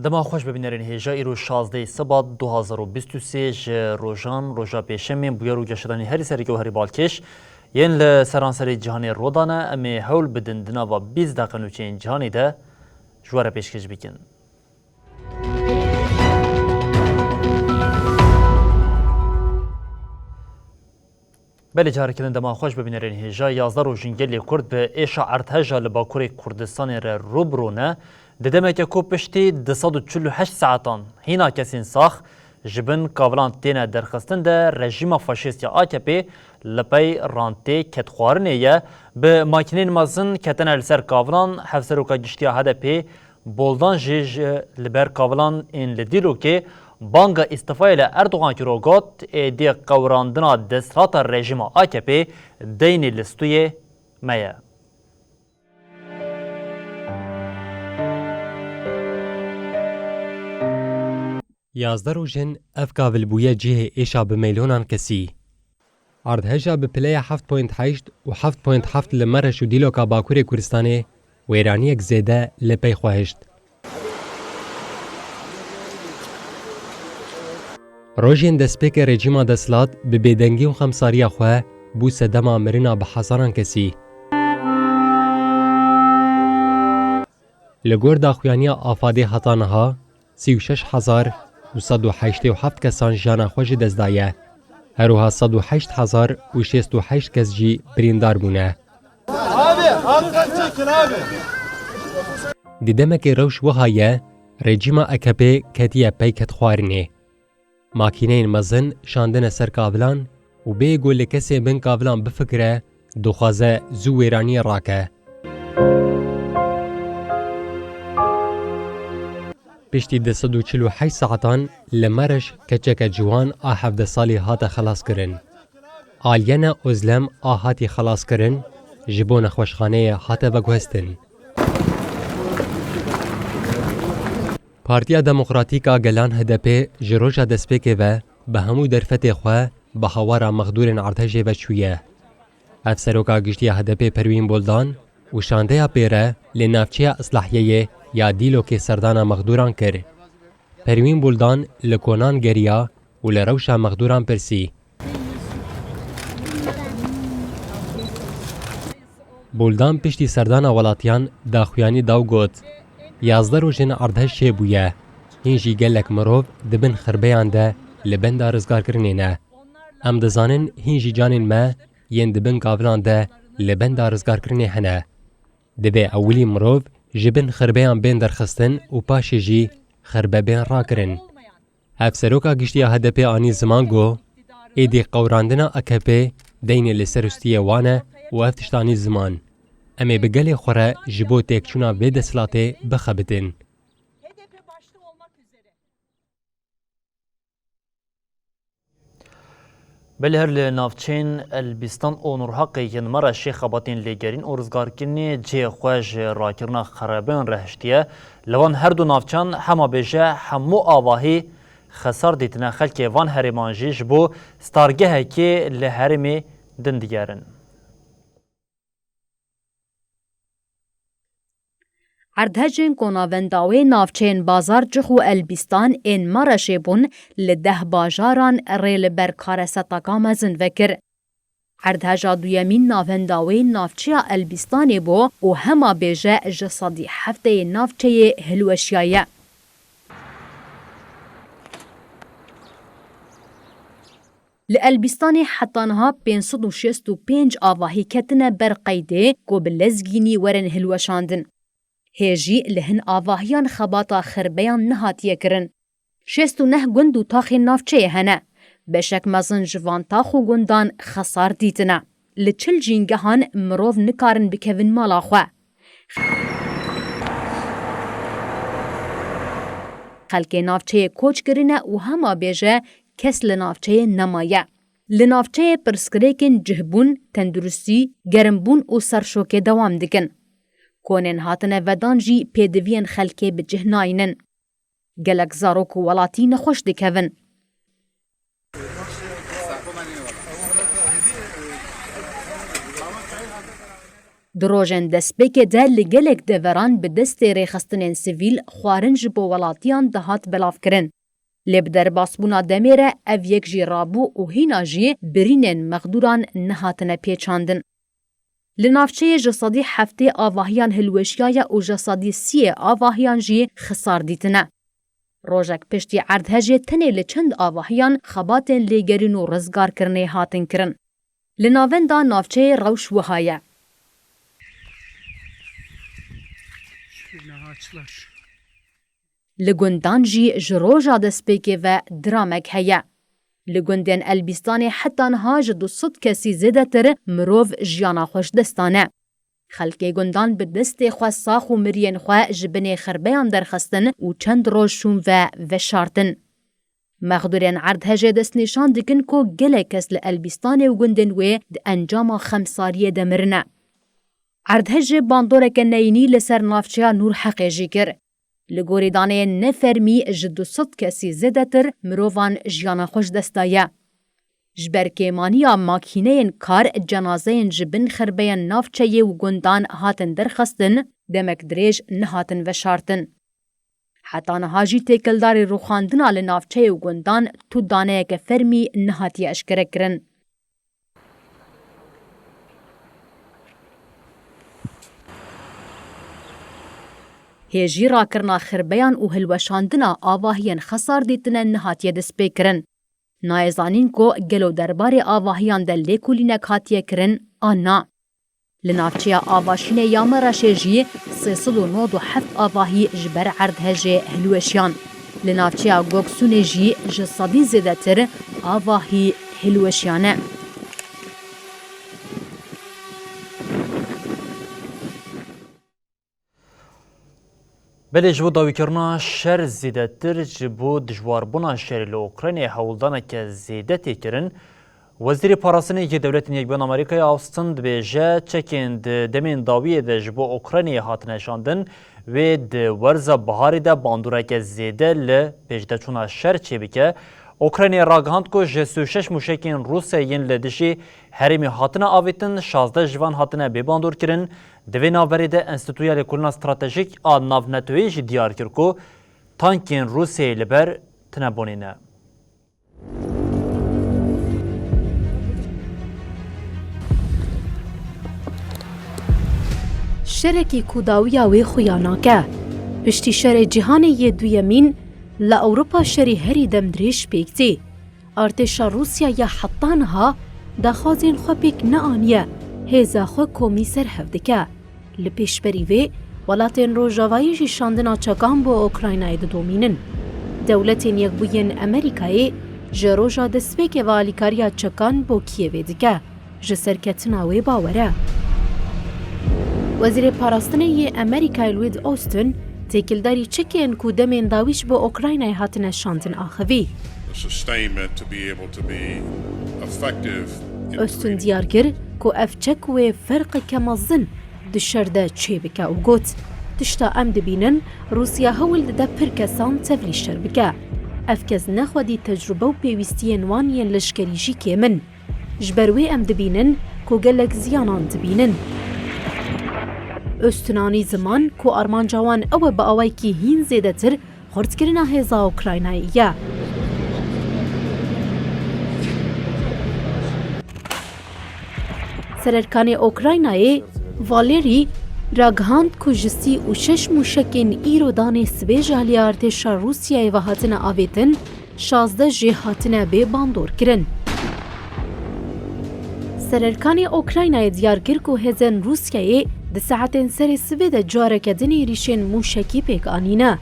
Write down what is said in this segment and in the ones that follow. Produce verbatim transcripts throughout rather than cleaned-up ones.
Dema xweş bibînerên hêja, îro şazdehê Sibat du hazar û bîst û sê ji rojan, roja pêşemê, bûyer û geşedanî herî sereke û herî balkêş yên li seranserê cîhanê rû dane. Em ê hewl bidin di nava bîst deqe nûçeyên cîhanê de ji we re pêşkêş bikin. Belê, careke din dema xweş bibînerên hêja. Yazdeh rojên gelê Kurd bi êşa erdheja li Bakurê Kurdistanê re rû bi rû ne. Di demeke ku piştî du sed û çil û heşt saetan hîna kesên sax ji bin kavilan têne derxistin de, rejîma faşîst ya A K P li pey rantê kedxwarinê ye. Bi makîneyên mezin ketine li ser kavilan. Hevseroka giştî ya H D P Boldan jî ji li ber kavilan ên li Dîlokê banga îstîfayê li Erdogan kir û got, êdî qewirandina desthilata rejîma A K P deynê li stûyê me ye. Yazdeh roj in ev kavil bûye cihê êşa bi meylonan kesî. Erdheja bi pileya heft point heşt û heft point heft li Mereş û Dîloka Bakurê Kurdistanê wêraniyek zêde li pey xwe hişt. Rojên destpêkê rejîma desthilat bi bêdengî û xemsariya xwe bû sedema mirina bi hezaran kesî. Li gor daxuyaniya AFADê heta niha sî û şeş hezar û sed û heştê û heft kesan jiyana xwe ji dest daye. Her wiha sed û heşt hezar û şêst û heşt kes jî birîndar bûne. Abi, alttan çekin abi. Di demekê rewş wiha ye, rejîma A K P ketiye pey kedxwarinê. Makîneyên mezin şandine ser kavilan û bê ku li kesên bin kavilan bifikire, dixwaze zû wêraniyê rake. Piştî du sed û çil û heşt saetan li Mereş keçeke ciwan a hevdeh salî hate xelaskirin. Alyena Ozlem a hatî xelaskirin, ji bo nexweşxaneyê hate veguhestin. Partiya Demokratîk a Gelan H D P ji roja destpêkê ve bi hemû derfetê xwe bi hawara mexdûrên erdhejê ve çûye. Hevseroka giştî ya H D P Perwîn Buldan û şandeya pê re li navçeya Islahiyeyê ya Dîlokê serdana mexdûran kir. Perwîn Buldan li konan geriya û li rewşa mexdûran pirsî. Buldan piştî serdana welatiyan daxuyanî da û got, yazdeh roj in erdhej çêbûye. Hîn jî gelek mirov di bin xirbeyan de li benda rizgarkirinê ne. Em dizanin hîn jî canên me yên di bin kavilan de li benda rizgarkirinê hene. Divê ewilî mirov ji bin xirbeyan bên derxistin û paşê jî xirbe bên rakirin. Hevseroka giştî ya H D P anî ziman ku êdî qewirandina A K P deynê li ser û stûyê wan e û ev tişt anî ziman. Em ê bi gelê xwe re ji bo têkçûna vê desthilatê bixebitin. Belê her li navçeyên Elbîstan û Nûrheqê yên Mereşê xebatên lêgerîn û rizgarkirinê cihê xwe ji rakirina xerebeyan re hiştiye. Li van her du navçeyan hema bêje hemû avahî xesar dîtine. Xelkê van herêman jî ji bo stargehekê li herêmê din digerin. Erdhejên ku navenda wê navçeyên Bazarcix û Elbîstan ên Mereşê bûn, li deh bajaran rê li ber karesetaka mezin vekir. Erdheja duyemîn navenda wê navçeya Elbîstanê bû û hema bêje ji sedî heftê yê navçeyê hilweşiyaye. Li Elbîstanê heta niha pênc sed û şêst û pênc avahî ketine ber qeydê ku bi lezgînî werin hilweşandin. Hê jî li hin avahiyan xebata xirbeyan nehatiye kirin. Şêst û neh gund û taxên navçeyê hene. Beşek mezin ji van tax û gundan xesar dîtine. Li çil jîngehan mirov nikarin bikevin mala xwe. Xelkê navçeyê koç kirine û hema bêje kes li navçeyê nemaye. Li navçeyê pirsgirêkên cihbûn, tenduristî, germbûn û serşokê dewam dikin. Konên hatine vedan jî pêdiviyên xelkê bi cih nayînin. Gelek zarok û welatî nexweş dikevin. Di rojên destpêkê de li gelek deveran bi destê rêxistinên sivîl xwarin ji bo welatiyan dihat belavkirin. Lê bi derbasbûna demê re ev yek jî rabû û hîna jî birînên mexdûran nehatine pêçandin. Li navçeyê ji sedî heftê avahiyan hilweşiyaye û ji sedî sîyê avahiyan jî xisar dîtine. Rojek piştî erdhejê tenê li çend avahiyan xebatên lêgerîn û rizgarkirinê hatin kirin. Li navenda navçeyê rewş wiha ye. Şöyle ağaçlar. Li gundan jî ji roja destpêkê ve dramek heye. Li gundên Elbîstanê heta niha ji du sed kesî zêdetir mirov jiyana xwe ji dest dane. Xelkê gundan bi destê xwe sax û miriyên xwe ji binê xirbeyan derxistin û çend roj şûn ve veşartin. Mexdûrên erdhejê destnîşan dikin ku gelek kes li Elbîstanê û gundên wê di encama xemsariyê de mirine. Erdhejê bandoreke neyînî li ser navçeya Nûrheqê jî kir. Li gorî daneyên nefermî ji du sed kesî zêdetir mirovan jiyana xwe ji dest daye. Ji ber kêmaniya makîneyên kar cenazeyên ji bin xirbeyên navçeyê û gundan hatin derxistin, demek dirêj nehatin veşartin. Heta niha jî têkildarî rûxandina li navçeyê û gundan tu daneyeke fermî nehatiye eşkerekirin. Hêjî rakirina xirbeyan û hilweşandina avahiyên xesar dîtine nehatiye destpêkirin. Nayê zanîn ku gelo derbarê avahiyan de lêkolînek hatiye kirin an na. Li navçeya Avaşînê ya Mereşê jî sê sed û nod û heft avahî ji ber erdhejê hilweşiyan. Li navçeya Goksûnê jî ji sedî zêdetir avahî hilweşiyane. Belê ji bo dawîkirina şer zêdetir ji bo dijwarbûna şerê li Ukraynayê hewldaneke zêde tê kirin. Wezîrê Parastinê yê Dewletên Yekbûyên Amerîkayê Austin dibêje, çekên di demên dawiyê de ji bo Ukraynayê hatine şandin, wê di werza biharê de bandoreke zêde li pêşdeçûna şer çêbike. Ukraynayê ragihand ku ji sî û şeş mûşekên Rûsyayê yên li dijî herêmê hatine avêtin, şazdeh ji van hatine bê bandorkirin. Di vê navberê de Enstîtuya Lêkolîna Stratejîk a Navnetoyê jî diyar kir ku tankên Rûsyayê li ber tine bonê ne. Şerekî ku dawiya wê xuya nake. Piştî şerê cîhanê yê duyemîn, li Ewropa şerî herî demdirêj pêk tê. Artêşa Rûsya ya heta niha daxwazên xwe pêk neaniye, hêza xwe komî ser hev dike. Li pêşberî vê, welatên Rojavayî jî şandina çekan bo Ukraynayê didomînin. Dewletên Yekbûyên Amerîkayê ji roja destpêkê ve alîkariya çekan bo Kîevê dike, ji serketina wê bawer e. Wezîrê Parastinê yê Amerîkayê Lloyd Austin têkildarî çekên ku demên dawî ji bo Ukraynayê hatine şandin axivî. The sustainment to be able to be effective in Austin diyar kir ku ev çek wê ferqeke mezin di şer de çêbike û got, tişta em dibînin, Rûsya hewl dide pir kesan tevlî şer bike. Ev kes ne xwedî tecrube û pêwîstiyên wan yên leşkerî jî kêm in. Ji ber wê em dibînin ku gelek ziyanan dibînin. Austin anî ziman ku armanca wan ew e bi awayekî hîn zêdetir xurtkirina hêza Ukraynayê ye. Sererkanê Ukraynayê Valerî ragihand ku ji sî û şeş mûşekên îro danê sibê ji alî artêşa Rûsyayê ve hatine avêtin, şazdeh jê hatine bê bandorkirin. Sererkanê Ukraynayê diyar kir ku hêzên Rûsyayê di saetên serê sibê de careke din êrîşên mûşekî pêk anîne.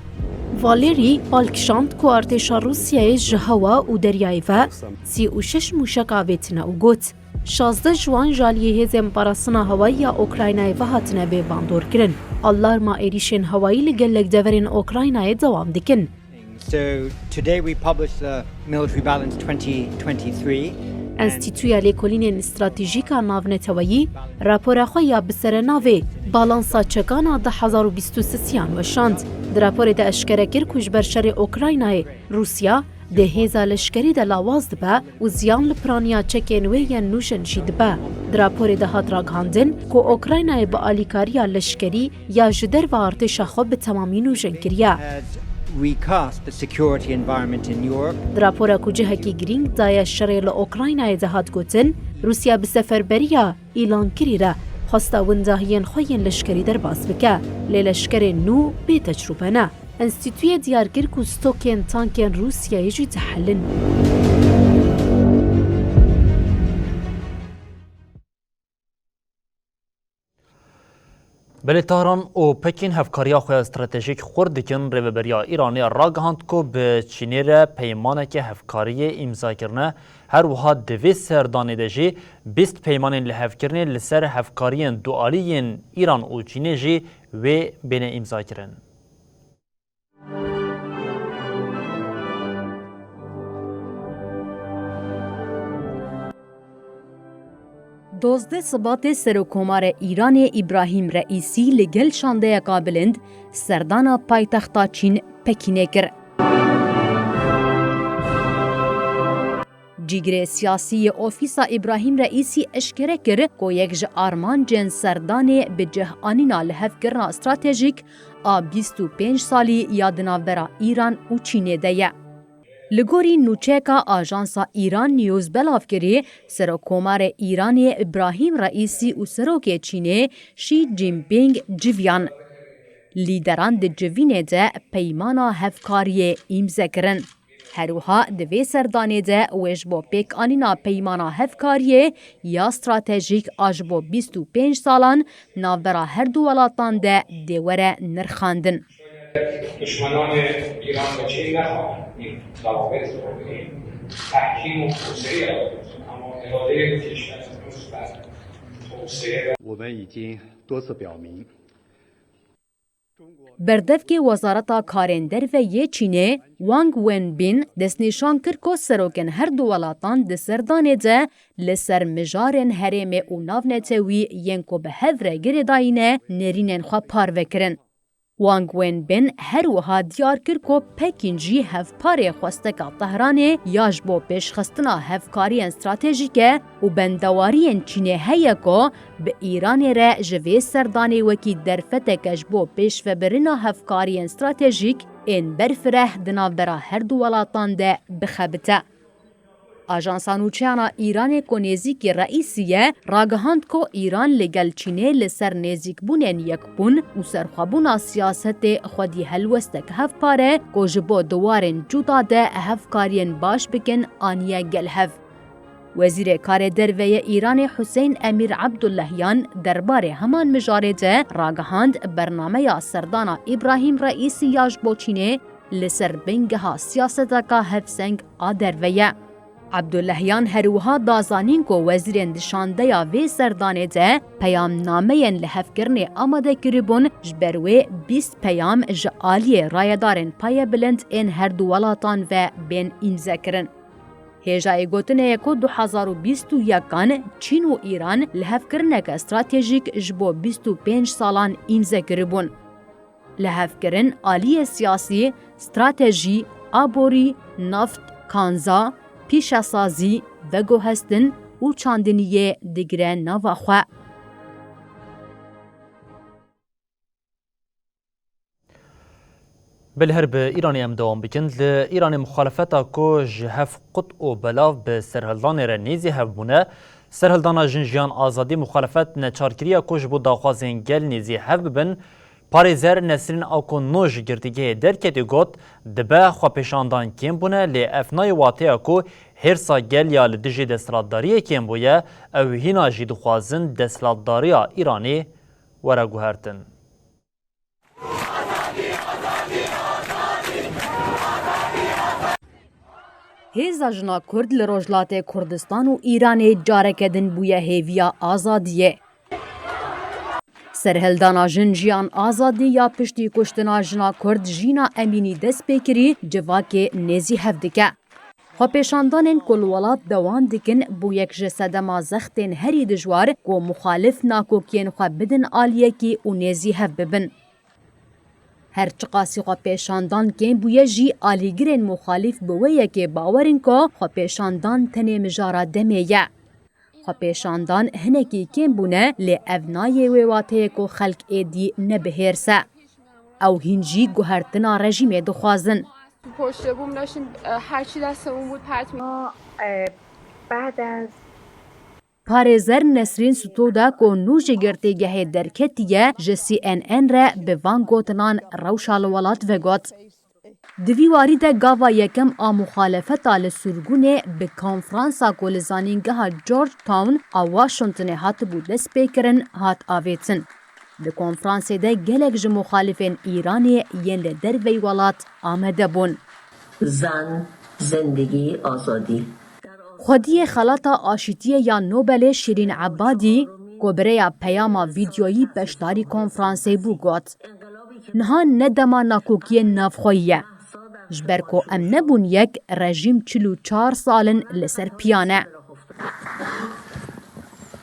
Valerî bal kişand ku artêşa Rûsyayê ji hewa û deryayê ve sî û şeş mûşek avêtine û got, şazdeh ji wan ji aliyê hêzên parastina hewayî ya Ukraynayê ve hatine bê bandorkirin. Alarma êrîşên hewayî li gelek deverên Ukraynayê dewam dikin. So today we published the Military Balance twenty twenty-three. Enstîtuya Lêkolînên Stratejîk a Navneteweyî rapora xwe ya bi serenavê Balansa Çekan a du hezar û bîst û sisiyan weşand. Di raporê de eşkere kir ku ji ber şerê Ukraynayê Rûsya di hêza leşkerî de lawaz dibe û ziyan li piraniya çekên wê yên nûjen jî dibe. Di raporê de hat ragihandin ku Ukraynayê bi alîkariya leşkerî ya ji derve artêşa xwe bi temamî nûjen kiriye. Has recast the security environment in Europe. Di rapora ku cihekî girîng daye şerê li Ukraynayê de hat gotin, Rûsya bi seferberiya îlankirî re xwesta windahiyên xwe yên leşkerî derbas bike, lê leşkerên nû bê tecrûbe ne. Enstîtuyê diyar kir ku stokên tankên Rûsyayê jî dihelin. Belê Tahran û Pekîn hevkariya xwe ya stratejîk xurt dikin. Rêveberiya Îranê ragihand ku bi Çînê re peymaneke hevkariyê îmza kirine. Her wiha di vê serdanê de jî bîst peymanên lihevkirinê li ser hevkariyên dualî yên Îran û Çînê jî wê bêne îmzakirin. Dozdeh Sibatê Serokkomarê Îranê Îbrahîm Reîsî li gel şandeyeka bilind serdana paytexta Çîn Pekînê kir. Cîgirê siyasî yê Ofîsa Îbrahîm Reîsî eşkere kir ku yek ji armancên serdanê bi cih anîna lihevkirina stratejîk a bîst û pênc salî ya di navbera Îran û Çînê de ye. Li gorî nûçeyeka ajansa Îran News belav kirî, Serokkomarê Îranê Îbrahîm Reîsî û Serokê Çînê Xi Jinping civiyan. Lîderan di civînê de peymana hevkariyê îmze kirin. Her wiha di vê serdanê de wê ji bo pêkanîna peymana hevkariyê ya stratejîk a ji bo bîst û pênc salan navbera her du welatan de dê were nirxandin. Düşmananê Îran ve Çîn nexwar î rawabet rûbirî tehkîm û xûseyî ye, ama îradeyê têşkil rûspel xûseyê ve. 我们已经多次表明， Berdevkê Wezareta Karên Derve yê Çînê, Wang Wenbin, destnîşan kir ku serokên her du welatan di serdanê de li ser mijarên herêmê û navnetewî yên ku bi hev re girêdayîne, nêrînên xwe parve kirin. Wang Wenbin her wiha diyar kir ku Pekîn jî hevparê xwesteka Tehranê ya ji bo pêşxistina hevkariyên stratejîk e û bendewariyên Çînê heye ku bi Îranê re ji vê serdanê wekî derfeteke ji bo pêşvebirina hevkariyên stratejîk ên berfireh di navbera her du welatan de bixebite. Ajansa nûçeyana Îranê ku nêzîkî Reîsî ye, ragihand ku Îran li gel Çînê li ser nêzîkbûnên yekbûn û serxwebûna siyasetê xwedî helwestek hevpar e ku ji bo di warên cuda de hevkariyên baş bikin aniye gel hev. Wezîrê Karê Derve yê Îranê Huseyîn Emîr Ebdullahyan derbarê heman mijarê de ragihand, bernameya serdana Îbrahîm Reîsî ya ji bo Çînê li ser bingeha siyaseteka hevseng a derve ye. Ebdullahyan her wiha da zanîn ku wezîrên di şandeya vê serdanê de peyamnameyên lihevkirinê amade kiribûn, ji ber wê bîst peyam ji aliyê rayedarên payebilind ên her du welatan ve bên îmzekirin. Hêjayê gotinê ye ku du hezar û bîst û yekan Çîn û Îran lihevkirineke stratejîk ji bo bîst û pênc salan îmze kiribûn. Lihevkirin aliyê siyasî, stratejî, aborî, naft, kanza, pîşesazî, veguhestin û çandiniyê digire nava xwe. Belê her bi Îranê em dewam bikin. Li Îranê muxalefeta ku ji hev qut û belav bi serhildanê re nêzî hev bûne, Serhildana Jin Jiyan Azadî muxalefet neçar kiriye ku ji bo daxwazên gel nêzî hev bibin. Parêzer Nesrîn Akonno ji girtîgehê derketî got, dibe xwepêşandan kêm bûne, lê ev nayê wateya ku hêrsa gel ya li dijî desthilatdariyê kêm bûye, ew hîna jî dixwazin desthilatdariya Îranê were guhertin. Hêza jina Kurd li Rojhilatê Kurdistan û Îranê careke din bûye hêviya azadiyê. Serhildana Jin Jiyan Azadî ya piştî kuştina jina Kurd Jîna Emînî dest pê kirî, civakê nêzî hev dike. Xwepêşandanên ku li welat dewam dikin, bûyek ji sedema zextên herî dijwar ku muxalif nakokiyên xwe bidin aliyekî û nêzî hev bibin. Her çiqasî xwepêşandan kêm bûye jî, alîgirên muxalîf bi wê yekê bawer in ku xwepêşandan tenê mijara demê ye. Xwepêşandan hinekî kêm bûne, lê ev nayê wê wateyê ku xelk êdî ne bi hêrs e. Ew hîn jî guhertina rejîmê dixwazin. پشت بوم داشتیم، اه، هرچی دستمون بود پرت می- ما، اه، بعد از Parêzer Nesrîn Stoda ku nû ji girtîgehê derketiye, ji C N N re bi van gotinan rewşa li welat vegot. Di vî warî de gava yekem a muxalefeta li sirgûnê bi konferansa ku li zanîngeha Georgetown a Washingtonê hatibû destpêkirin, hat avêtin. Di konferansê de gelek ji muxalifên Îranê yên li derveyî welat amade bûn. زن، زندگی، آزادی. Xwediyê Xelata Aşîtiyê ya Nobelê Şîrîn Ebadî, ku bi rêya peyama vîdyoyî beşdarî konferansê bû, got, Niha ne dema nakokiyên navxweyî ye. Ji ber ku em nebûn yek, rejîm çil û çar sal in li ser piyan e.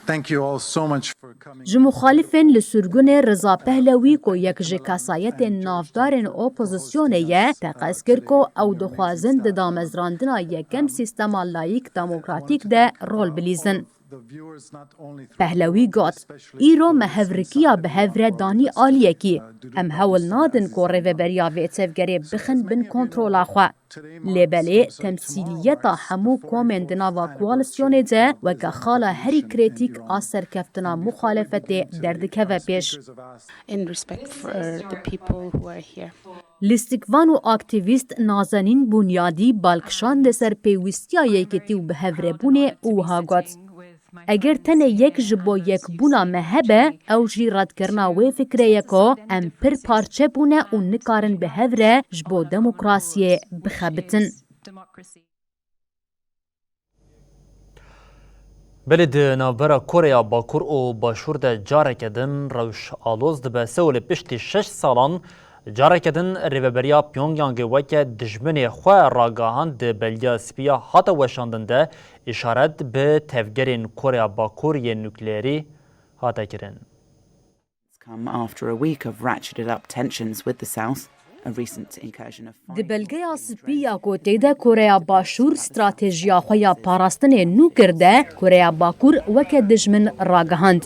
Thank you all so much for coming. Ji muxalifên li sirgûnê Riza Pehlewî ku yek ji kesayetên navdarên opozisyonê ye, teqez kir ku ew dixwazin di damezrandina yekem sîstema layîk demokratîk de rol bilîzin. Pehlewî got, Îro me hevrikiya bi hev re danî aliyekî. Em hewl nadin ku rêveberiya vê tevgerê bixin bin kontrola xwe. Lê belê temsîliyeta hemû komên di nava koalîsyonê de weke xala herî krîtîk a serkeftina muxalefetê derdikeve pêş. In respect for the people who are here. Lîstikvan û aktîvîst Nazenîn Bunyadî bal kişand li ser pêwîstiya yekîtî û bihevrebûnê û wiha got, Eger tenê yek ji bo yekbûna me hebe, ew jî redkirina wê fikrê ye ku em pir parçe bûne û nikarin bi hev re ji bo demokrasiyê bixebitin. Belê di navbera Koreya Bakur û Başûr de careke din rewş aloz dibe. Seolê piştî şeş salan careke din rêveberiya Pyongyangê weke dijminê xwe ragihand, di Belgeya Spî ya hate weşandin de îşaret bi tevgerên Koreya Bakur yên nukleerî hate kirin. Come after a week of ratcheted up tensions with the South, a recent incursion of Di belgeya spî ya ku tê de Koreya Başûr stratejiya xwe ya parastinê nû kir de, Koreya Bakur weke dijmin ragihand.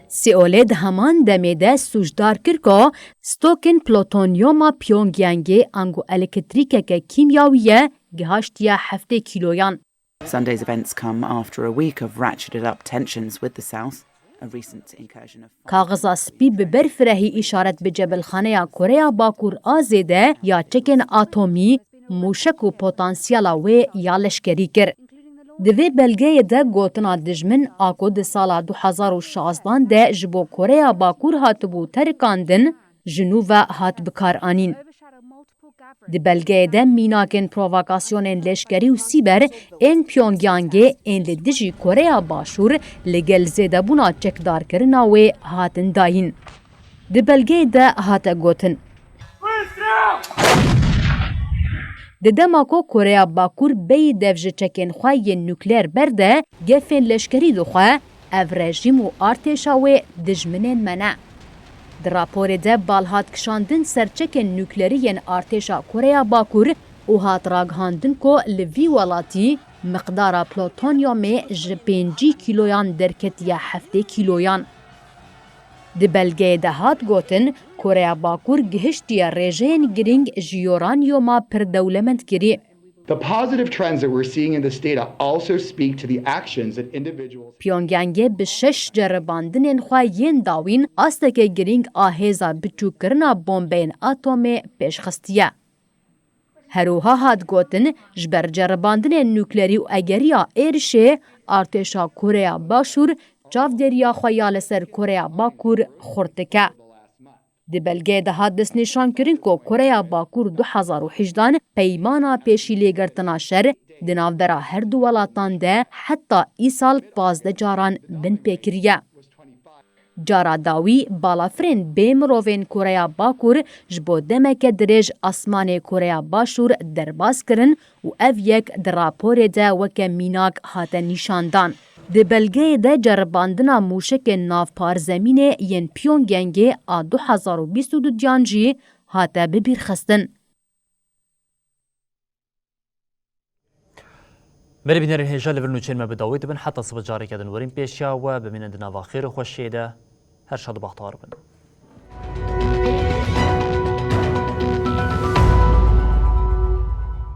Seolê di heman demê de sûcdar kir ku stokên plutonyoma Pyongyangê ango elektrîkeke kîmyawî ye, gihaştiye heftê kîloyan. Sunday's events come after a week of ratcheted up tensions with the South, a recent incursion of Kaxiza spî bi berfirehî îşaret bi cebilxaneya Koreya Bakur a zêde ya çekên atomî, mûşek û potansiyela wê ya leşkerî kir. Di vê belgeyê de gotina dijmin a ku di sala du hezar û şazdan de ji bo Koreya Bakur hatibû terikandin, ji nû ve hat bikaranîn. Di belgeyê de mînakên provokasyonên leşkerî û sîber ên Pyongyangê ên li dijî Koreya Başûr li gel zêdebûna çekdarkirina wê hatin dayîn. Di belgeyê de hate gotin, Di dema ku Koreya Bakur bêyî dev ji çekên xwe yên nukleer berde, gefên leşkerî dixwe, ev rejîm û artêşa wê dijminên me ne. Di raporê de bal hat kişandin ser çekên nuklerî yên artêşa Koreya Bakur û hat ragihandin ku li vî welatî miqdara plutonyumê ji pêncî kîloyan derketiye heftê kîloyan. Di belgeyê de hat gotin, Koreya Bakur gihiştiye rêjeyên girîng ji uranyuma pir dewlemend kirî. The positive trends that we're seeing in this data also speak to the actions that individuals Pyongyangê bi şeş ceribandinên xwe yên dawîn asteke girîng a hêza biçûkkirina bombeyên atomê pêş xistiye. Her wiha hat gotin, ji ber ceribandinên nuklerî û egeriya êrişê, artêşa Koreya Başûr çavdêriya xwe ya li ser Koreya Bakur xurt dike. Di belgeyê de hat destnîşankirin ku Koreya Bakur du hezar û hejdan peymana pêşî lêgirtina şer di navbera her du welatan de heta îsal pazdeh caran bin pê kiriye. Cara dawî balafirên bê mirovên Koreya Bakur ji bo demeke dirêj asmanê Koreya Başûr derbas kirin û ev yek di raporê de weke mînak hate nîşandan. Di belgeyê de ceribandina mûşekên nav parzemînê yên Pyongyangê a du hezar û bîst û duyan jî hate bibîrxistin. Berê bînerên hêja li vir nûçeyên me bi dawî dibin. Heta sibe careke din werîn pêşiya we, bimînin di nava xêr û xweşiyê de. Her şad û bextewar bin.